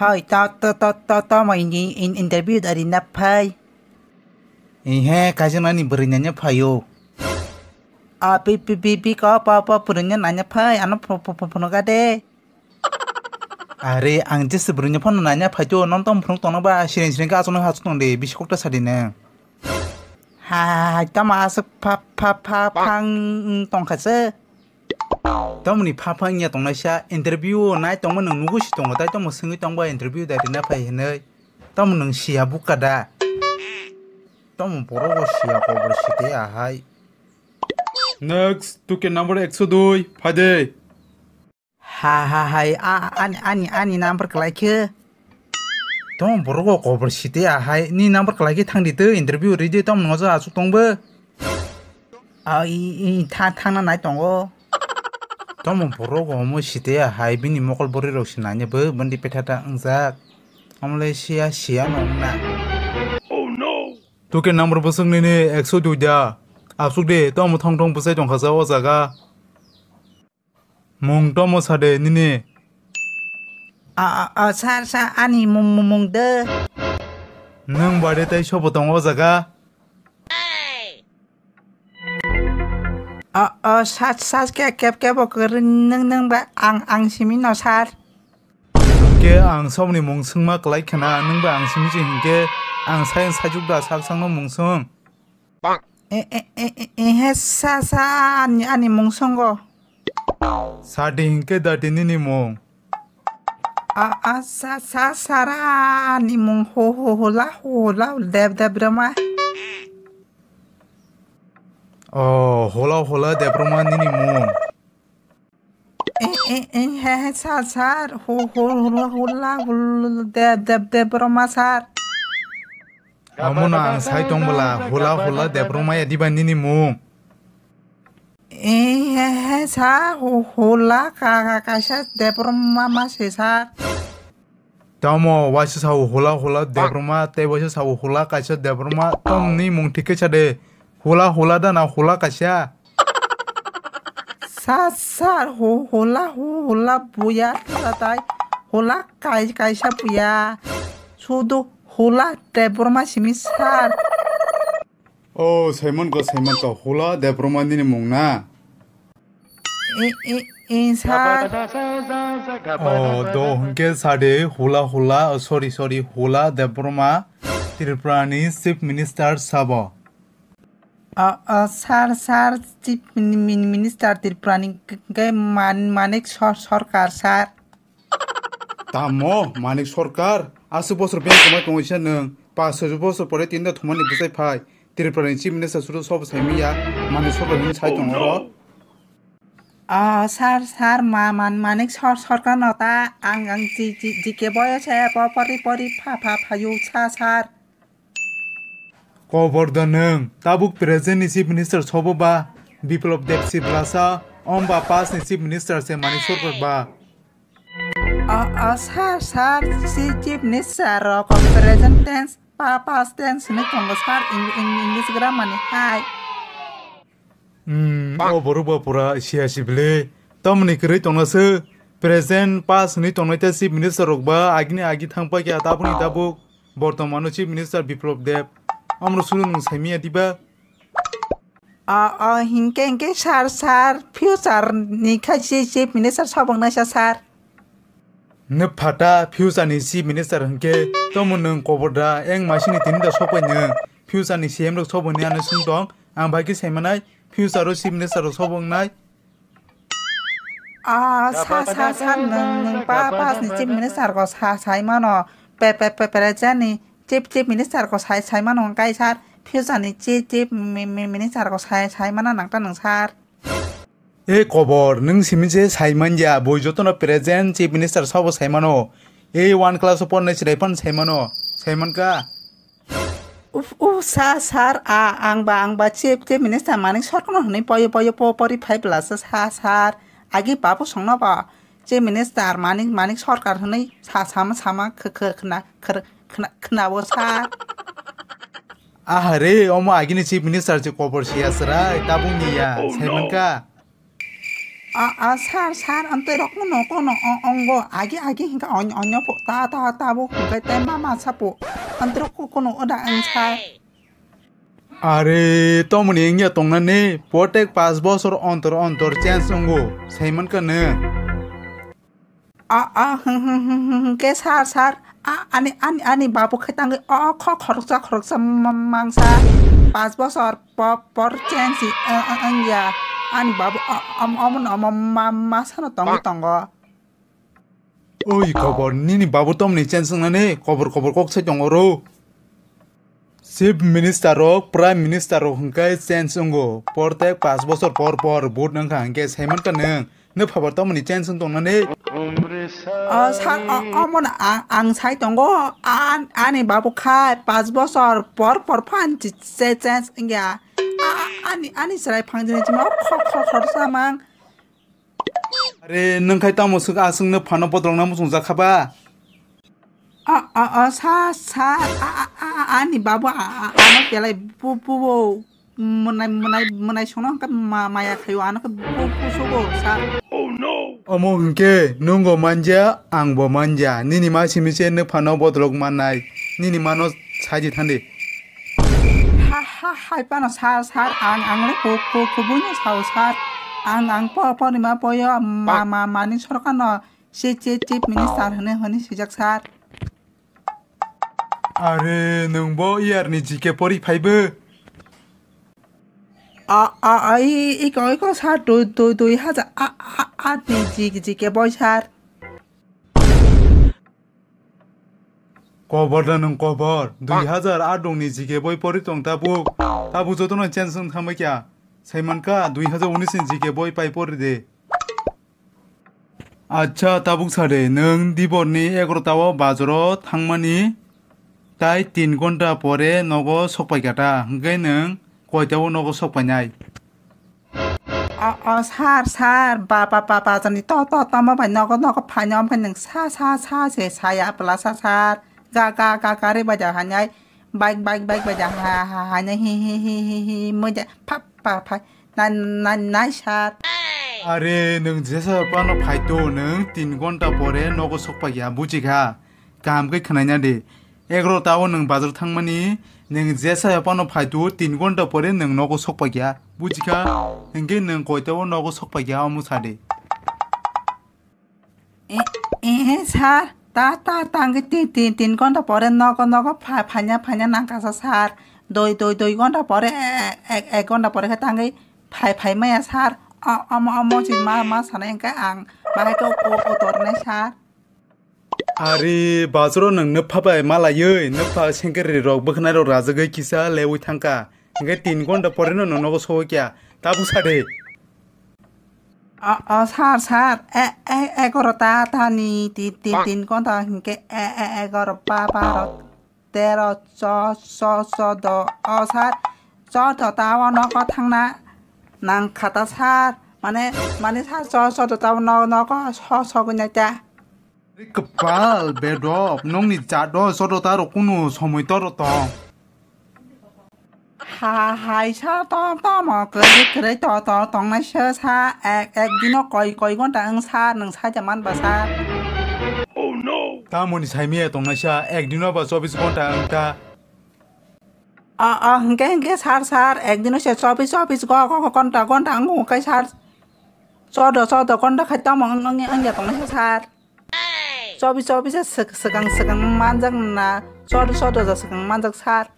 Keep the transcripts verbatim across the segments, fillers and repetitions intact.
Hoi, to, to, to, to, to, mo in, in, in, interview da ri na phai. Ihe, kaisa nani bwrwi nanya phaio. A, pi, pi, pi, pi, ko, po, po, bwrwi nanya phai, ano pho-, pho-, pho-, phono ga de. Are, ang jese bwrwi phano nanya phaito, non tong phunuk tongno ba, siring siring ka achukno achuk tong de, bisi kokta sadi ne. Hai, tamo aswk pha, pha, pha, phang tongkha se. Tamoni pha, pha wngya tongnaisa, interview nai tongma nwng nugo si tongo, tai tamo swngwi tongba interview da rina phai hinwi. Tamo nwng siya bukha da? Tamo borok bo siya kobor site ahai. Next, tuke number ekso dui, phai de. Ha, ha, hai, a, ani, ani, ani number kwlai khe. Tamo borok bo kobor site ahai, ni number kwlai khe thang di tei interview ri di, tamo nungya aswk tong bo. A, i, i, tha-, thangna nai tongo. Tamo borok bo omo site ahai, bini mokol bwrwi rok se nai bo, bondi petha ta wngjak. Omo le siya, siya no wngna. Tuke number bwswk nini ekso dui da. Aswk de, tamo thong thong bwsai tongkha sa o jaga. Mung tamo sa de nini? A, a, a, sir, sir, ani mung, mung, mung de. Nwng bade tai sobo tong o jaga? A, a, sir, sir, ke, ke, kebo kwrwi nwng, nwng ba ang, ang simi no, sir. Hwnkhe ang sobni mung swngma kwlai khna, nwng ba ang simi se hwnkhe ang sai, saichuk da sak sakno mung swng. E, e, e, e, e, he sa, sa, ani, ani mung songo. Sadi hinkhe dati nini mung. A, a, sa, sa, sara, ani mung ho, ho, hola, ho, hola, deb, deb, rema. O, hola, hola, deb, rema nini mung. E, e, e, he, he, sir, sir, hu-, hu-, hula, hula, hul-, de-, de-, Debbarma, sir. Omono ang sai tong bwla, hula, hula, Debbarma ya diba nini mung? E, he, he, sir, hu-, hula, ka-, ka-, kaisa Debbarma ma se, sir. Tamo waisa sao hula hula Debbarma, tei waisa sao hula kaisa Debbarma, tongni mung thik khe sa de. Hula hula da na hula kaisa? Sa, sir, hu-, hula, hu-, hula buya, tai hula kai-, kaisa buya. Sudu hula Debbarma simi, sir. O, Simon ko, Simon ko, hula Debbarma nini mung na? E, e, e, sir. O, do hwnkhe sade hula hula, oh, sorry, sorry, hula Debbarma Tripura ni Chief Minister sabo. O, o, sir, sir, Chief Min-, Min-, Minister Tripura ni k-, k-, man-, Manik Sor-, Sorkar, sir. Tamo Manik Sorkar, aswk bosor beng kwmai tongwi se nwng, pas soi bosor pore tinda thumani bwsai phai, Tripura ni Chief Minister suru sobo saimanya, Manik Sorkar hinwi sai tongo oro. Ah, sir, sir, ma-, man-, Manik Sor-, Sorkar no ta, ang, ang, ji-, ji-, G K boyo se, po-, pori, pori, pha, pha, phayu, sa, sir. Kobor da nwng, tabuk present ni Chief Minister sobo ba Biplab Deb si blasa, om ba past ni Chief Minister se Manik Sorkar ba? O, o, sir, sir, si Chief Minister rok present tense, pa-, past tense ni tongo, sir, Eng-, Eng-, English grammar ni hai. Hmm, o borok bo pura sia sibili. Tamoni kwrwi tongna se present past hwnwi tongnai ta Chief Minister rok ba agini agi thang paikha tabukni tabuk bortomano Chief Minister Biplab Deb. Amro suru nwng saimanya diba? A, a, hinkhe, hinkhe sir, sir, future ni khai si Chief Minister sobong naisa sir. Nw phata future ni Chief Minister hwnkhe tomo nwng kobor da eng masini tini da sokpai nwng future ni C M rok sobo hwnwi ano swng tong ang bai khe saimanai future o Chief Minister rok sobo wngnai. Ah, sa, sa, sa, nwng, nwng pa, past ni Chief Minister ko sa, saimano, pe, pe, pe, present ni Chief, Chief Minister ko sai, saimano hwnkhe sir, future ni Chief, Chief mi, mi, Minister ko sai, saimano nangta nwng sir. E kobor, nwng simi je saimanya, boi jotono present Chief Minister sabo saimano. E one class o pornai chwrai phano saimano, saimankha. Uf, uf, sa, sir, a, ang ba, ang ba Chief, Chief Minister Manik Sorkar no hwnwi poyo, poyo, po, pori phai bwlasa sa, sir. Agi babu songno ba Chief Minister Manik, Manik Sorkar hwnwi sa, sama, sama, kh-, kh-, khna, khr-, khna, khna o sir. Aha re, omo agini Chief Minister se kobor siya chwrai, tabuk ni ya, saimankha. A, a, sir, sir, ang tei rok no kono o-, ongo, agi, agi hingka on-, onyo po, ta, ta, ta bo hingka tei ma, ma sa po. Ang tei rok ko-, kono oda ang sir. Are, tomoni wngya tongnani, potek pas bosor ontor ontor change wngo, saimankha nw. A, a, hwng, hwng, hwng, hwng, hwng, ke sir, sir, a, ani, ani, ani babu khe tangwi, o, kho, khoroksa, khoroksa ma-, mangsa, pas bosor po-, por change si, o, o, wngya, ani babu, o, om-, omono omo ma-, masano tongwi tongo. Oi, kobor, nini babu tomni change wngnani, kobor, kobor kok sai tongo ro. Chief Minister rok, Prime Minister rok hwnkhe change wngo. Portek pas bosor por por vote wngkha hwnkhe saimankha nwng. Nw phabar tomoni change wng tongnani? O, sir, o, omono ang, ang sai tongo. An-, ani babu khai pas bosor por por phan chi-, che-, change wngya. A-, a-, ani, ani chwrai phangjini chini o kho-, kho-, khorsa mang. Are, nwng khai tamo swk aswk nw phano bodolna muchungjak kha ba? A, a, a, sa, sa, a, a, a, a, ani babu, a, a, ano belai bu, bu, bu, mwnai, mwnai, mwnai songno hwnkhe ma-, maya khaio, ano khe bu, bu sugo, sa. Omo hwnkhe nwngbo manja, angbo manja, nini ma simi se nw phano bodolok mannai, nini mano saidi thandi. Ha, ha, hai pano sir, sir, ang, ang le ku, ku, kubuino sao sir. Ang, ang po, porima poyo, ma, ma, mani sorkarno si, si, chief minister hwnwi, hwnwi swijak sir. Are, nwngbo iyarni G K pori phaibo? A, a, a, i, iko, iko sir, dui, dui, dui hajar, a, a, a, ni G, G K boi sir. Kobor da nwng kobor, dui hajar aat ni G K boi pori tong tabuk. Tabuk jotono change wng thangbai kya. Saimankha dui hajar unis ni G K boi pai pori de. Acha, tabuk sa de, nwng diborni egaroh ta o bazaro thangmani tai tin ghonta pore nogo sokpai kha ta, hwnkhe nwng koita o nogo sokpainai? O, o, sir, sir, ba, ba, ba, bazarni to, to, tamo bai nogo, nogo phaino, omo khe nwng sa, sa, sa se saya pla sa, sir. Ga, ga, ga, gari bai ja hainai. Bike, bike, bike bai ja ha, ha, hainai. Hi, hi, hi, hi, hi, mui ja pha, pha, pha. Nai, nai, nai, sir. Are, nwng jesa phano phai to, nwng tin ghonta pore nogo sokpai ya, buji kha? Kaham khe khwnaina di. Egaroh ta o nwng bazar thangmani, nwng jesa phano phai tu tin ghonta pore nwng nogo sokpai ya, buji kha? Hwnkhe nwng koita o nogo sokpai ya, omo sa di. E, e, sir, ta, ta, ta hwnkhe ti, ti, tin ghonta pore nogo, nogo pha-, phaina, phaina nang kha sa, sir. Dui, dui, dui ghonta pore, e, e, ek, ek ghonta pore khe tangwi phai, phai maya, sir. O, omo, omo si ma, ma sanai hwnkhe ang bahai khe o, o, o tornai, sir. Ari, bazaro nwng nwpha bai malaiwi, nwpha sengkeri rok bwkhnai rok rajagwi kisa lewi thangkha. Hwnkhe tin ghonta poreno nwng nogo sogwi kha. Tabuk sa de. O, o, sir, sir, e, e, egaroh ta, ta ni ti, ti, tin ghonta hwnkhe e, e, egaroh, ba, baro, tero, cho, cho, chodo, o, sir, chodo ta o nogo thangna nang kha ta, sir. Mane, mane, sir, cho, chodo ta o no-, nogo so-, sogwi nai ta. Kwpal bedok, nokni jat o chodo ta rok kunu somoi toro tong. Ha, hai sa tong tamo kwrwi kwrwi to to tongnai se sa ek, ek dino koi, koi ghonta wng sa nwng saida man ba sa. Tamoni saimaya tongnai sa ek dino ba chobis ghonta wng ta. A, a, hwnkhe, hwnkhe sir, sir, ek dino se chobis, chobis go, go, go, ghonta, ghonta wng kai sir. Chodo, chodo ghonta khai tamo wng, wng, wng ya tongnai sa sir. Chobi chobi se swk-, swkang swkang manjak na, chodo chodo ja swkang manjak sir.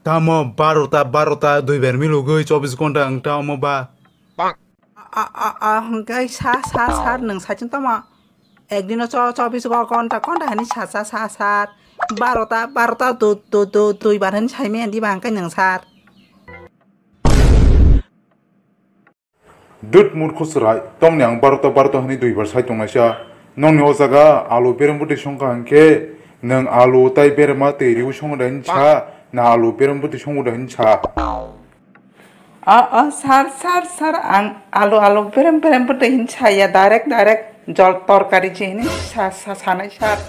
Tamo barota, barota dui ber milugwi chobis ghonta wng ta omo ba? A, a, a, hwnkhe sa, sa, sir, nwng saichung tamo? Ekdino cho-, chobis ghonta, ghonta hwnwi sa, sa, sa, sir. Barota, barota du-, du-, du-, dui bar hwnwi saimaya di ba hwnkhe nwng sir? Dut murkhu chwrai, tongni ang barota barota hwnwi duibar sai tongnaisa. Nongni o jaga alu berem bwtwi songkha hwnkhe, nwng alu tai berema twi riwi songda hwnwi sa, na alu berem bwtwi songda hwnwi sa? O, o, sir, sir, sir, ang alu, alu berem berem bwtwi hwnwi saya, direct, direct jol torkari je hwnwi sa, sa, sanai, sir.